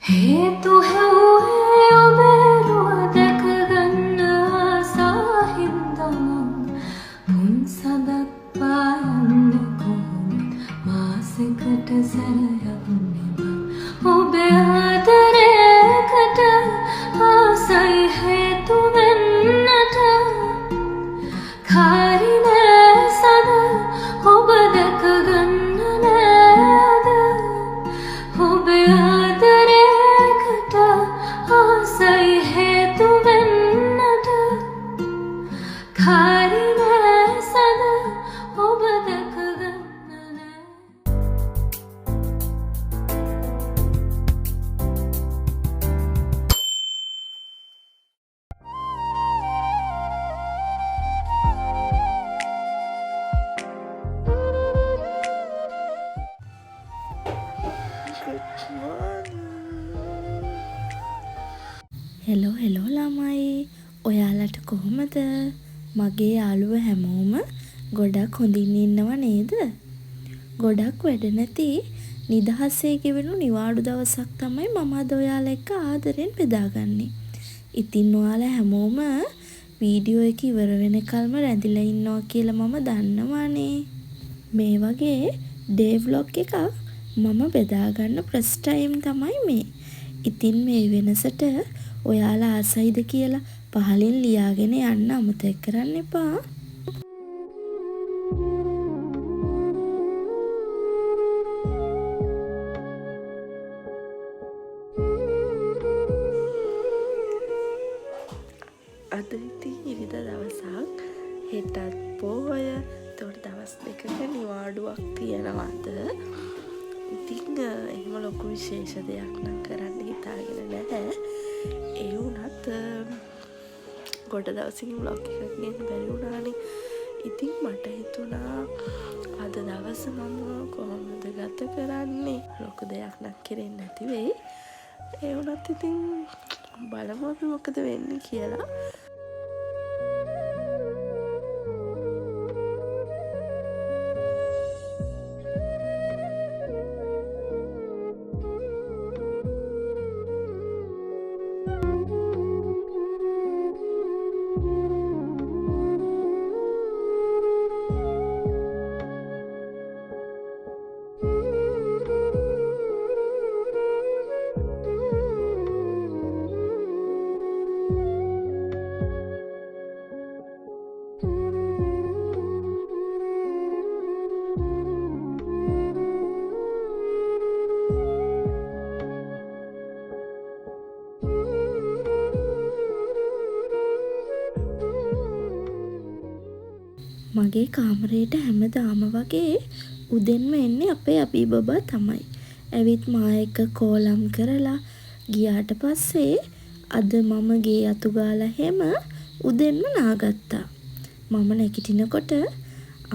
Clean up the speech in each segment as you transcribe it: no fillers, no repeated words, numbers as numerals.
හේතු හෙව්වේ ඔබේ රුව දැක ගන්න ආසා හින්දා මං පුන් සදක් පායන්නේ කොහොමත් මාසෙකට සැරයක් නේ බං. ඔබේ ආදරේකට ආසයි හේතු වෙන්නට. කාරි නෑ සද ඔබ දැක ගන්න නෑ අද. ඔබේ ආදරේකට ආසයි හේතු වෙන්නට. කාරි නෑ සද ඔබ දැක ගන්න නෑ. Good morning. Hello hello ළමයි, ඔයාලට කොහොමද? මගේ යාළුවෝ හැමෝම ගොඩක් හොඳින් ඉන්නව නේද? ගොඩක් වැඩ නැති නිදහසේ ගෙවුණු නිවාඩු දවසක් තමයි මම අද ඔයාලා එක්ක ආදරෙන් බෙදාගන්නේ. ඉතින් ඔයාලා හැමෝම වීඩියෝ එක ඉවර වෙනකල්ම රැඳිලා ඉන්නවා කියලා මම දන්නවානේ. මේ වගේ ඩේ ව්ලොග් එකක් මම බෙදාගන්න ෆස්ට් ටයිම් තමයි මේ. ඉතින් මේ වෙනසට ඔයාලා ආසයිද කියලා පහලින් ලියාගෙන යන්න අමතක කරන්න එපා. අද ඉතින් ඉරිදා දවසක්, හෙටත් පොහොය. එතකොට දවස් දෙකක නිවාඩුවක් තියෙනවා අද. ඉතින් එහෙම ලොකු විශේෂ දෙයක් නම් කරන්න හිතාගෙන නැහැ. ඒ වුණත් ගොඩ දවසකින් ව්ලොග් එකක් ගේන්න බැරි වුණානේ. ඉතින් මට හිතුණා අද දවස මම කොහොමද ගත කරන්නේ, ලොකු දෙයක් නම් කෙරෙන්නේ නැති වෙයි. ඒ වුණත් ඉතින් බලමු අපි මොකද වෙන්නේ කියලා. මගේ කාමරේට හැමදාම වගේ උදෙන්ම එන්නේ අපේ අබී බබා තමයි. ඇවිත් මා එක්ක කෝලම් කරලා ගියාට පස්සේ අද මම ගේ අතු ගාලා එහෙම උදෙන්ම නාගත්තා. මම නැගිටිනකොට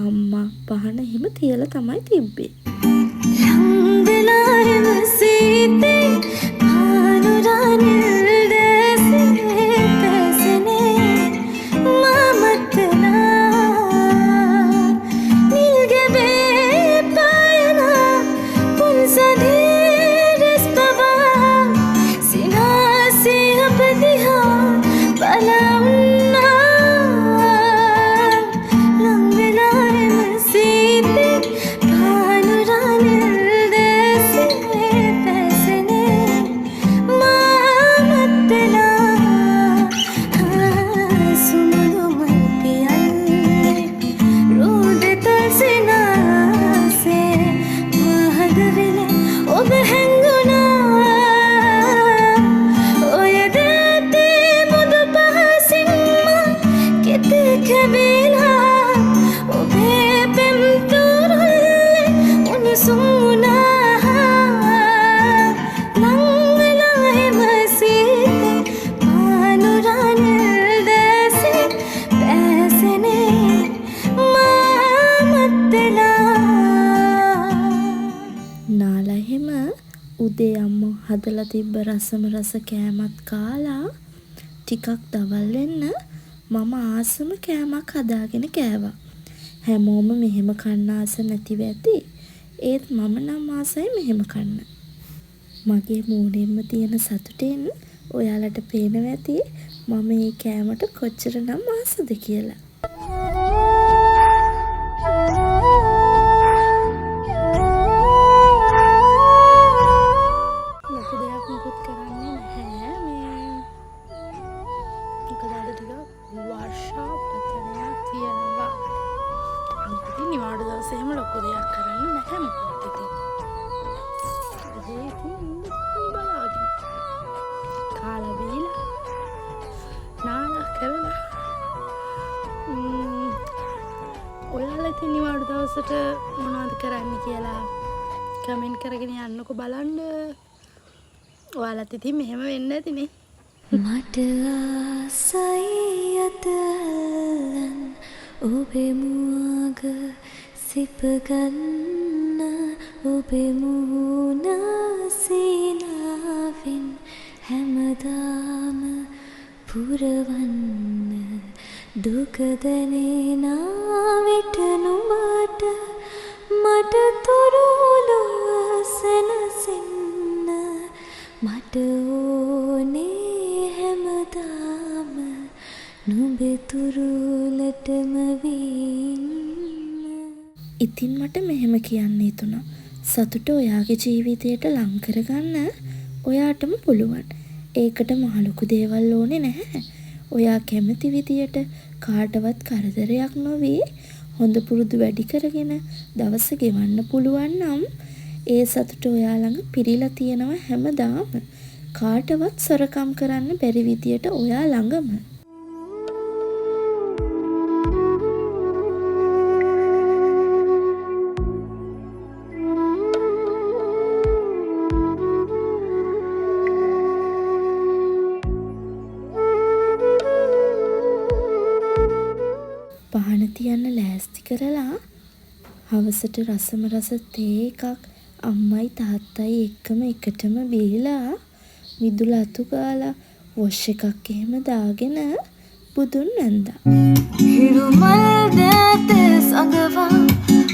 අම්මා පහන එහෙම තියලා තමයි තිබ්බේ. ලං වෙලා එම සීතේ පානුරා නිල් දැසේ පැසෙනේ මා මත්වෙලා. නිල් ගැබේ පායන පුන් සඳේ රැස් පවා සිනාසේ අප දිහා බලා උන්නා. ලං වෙලා එම සීතේ පානුරා නිල් දැසේ පැසෙනේ මා මත්වෙලා. සුමුදු මල් පියල්ලේ රෝද තල් සිනාසේ මා හදවිලේ ඔබ හැංගුණා. ඔය දැතේ මුදු පහසින් මා කෙත කැවිලා ඔබේ පෙම් තුරුල්ලේ උණුසුම් වුණා. ලං වෙලා එම සීතේ පානුරා නිල් දැසේ පැසෙනේ මා මත්වෙලා. නාලා එහෙම උදේ අම්මා හදලා තිබ්බ රසම රස කෑමත් කාලා ටිකක් දවල් වෙන්න මම ආසම කෑමක් හදාගෙන කෑවා. හැමෝම මෙහෙම කන්න ආස නැතිව ඇති. ඒත් මම නම් ආසයි මෙහෙම කන්න. මගේ මූණෙන්ම තියෙන සතුටෙන් ඔයාලට පේනවා ඇති මම මේ කෑමට කොච්චරනම් ආසද කියලා. ලොකු දෙයක් මුකුත් කරන්නේ නැහැ මේ. මොකද අද ටිකක් වර්ෂාපතනයක් තියෙනවා. අනිත් ඉතින් නිවාඩු දවසේ එහෙම ලොකු දෙයක් කරන්න නැහැ මොකද ඉතින්. ඒ ඉතින් බලාගෙන කාලා බීලා නාලා කරලා ඔයාලා ඉතින් නිවාඩු දවසට මොනවද කරන්න කියලා කමෙන්ට් කරගෙන යන්නකෝ බලන්න. ඔයාලත් ඉතින් මෙහෙම වෙන්න ඇතිනේ. මට ආසයි අත අල්ලන් ඔබේ මුවග සිප ගන්න, ඔබේ මුහුණ සීනාවෙන් හැමදාම පුරවන්න. දුක දැනෙන විට නුඹට මට තුරුලුව සැනසෙන්න, මට ඕනේ හැමදාම නුඹේ තුරුලටම වී ඉන්න. ඉතින් මට මෙහෙම කියන්න හිතුණා. සතුට ඔයාගේ ජීවිතයට ලං කරගන්න ඔයාටම පුළුවන්. ඒකට මහ ලොකු දේවල් ඕනේ නැහැ. ඔයා කැමති විදියට කාටවත් කරදරයක් නොවී හොඳ පුරුදු වැඩි කරගෙන දවස ගෙවන්න පුළුවන් නම් ඒ සතුට ඔයා ළඟ පිරීලා තියෙනවා හැමදාම. කාටවත් සොරකම් කරන්න බැරි විදියට ඔයා ළඟම. පහන තියන්න ලෑස්ති කරලා හවසට රසම රස තේ එකක් අම්මයි තාත්තයි එක්කම එකටම බීලා මිදුල අතු ගාලා වොෂ් එකක් එහෙම දාගෙන බුදුන් වැන්දා. හිරු මල් දෑතේ සඟවා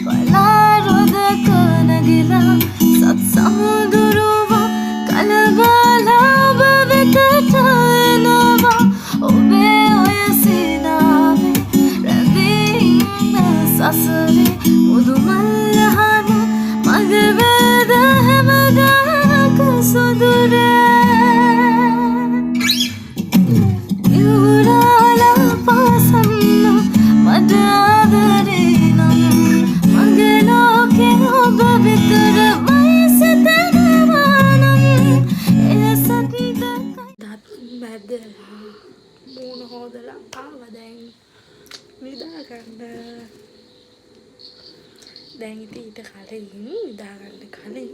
වලා රොදක නැගිලා සත් සමුදුරුවා කලබලා ඔබ වෙතට එනවා. ඔබේ ඔය සිනාවේ රැඳී ඉන්න සසරේ මුදු මල් අහන මග වේද හැමදාක සොඳුරේ. ඉවුරාලා පාසන්න මට ආදරේ නම් මගේ ලෝකේ ඔබ විතරමයි සිතනවා නම් එය සත්‍යයි. දත් මැදලා මූණ හෝදලා ආවා දැන් නිදා ගන්න. දැන් ඉතින් ඊට කලින් නිදා ගන්න කලින්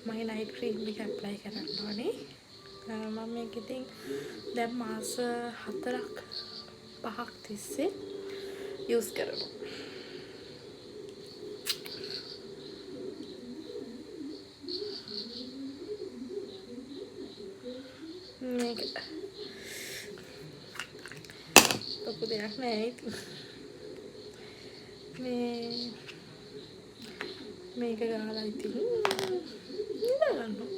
මගේ නයිට් ක්‍රීම් එක ඇප්ලයි කරන්න ඕනේ. මම මේක ඉතින් දැන් මාස 4ක් 5ක් තිස්සේ යූස් කරනවා. මේක ලොකු දෙයක් නෑ ඉතින්. මේ මේක ගාලා ඉතින් නිදා ගන්නවා.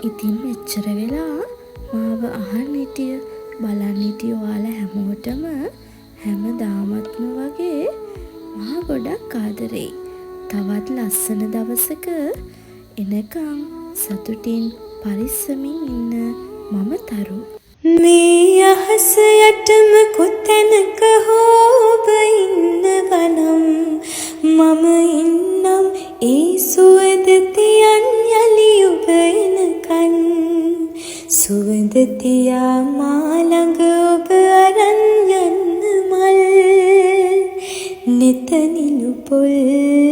ඉතින් මෙච්චර වෙලා මාව අහන් හිටිය බලන් හිටිය ඔයාලා හැමෝටම හැමදාමත්ම වගේ මා ගොඩක් ආදරෙයි. තවත් ලස්සන දවසක එනකම් සතුටින් පරිස්සමින් ඉන්න. මම තරු. මේ අහස යටම කොතැනක හෝ ඔබ ඉන්නවනම් මම ඉන්නම් ඒ සුවඳ තියන් යලි ඔබ එනකන්. සුවඳ තියා මා ළඟ ඔබ අරන් යන්න මල් නෙත නිලු පොල්.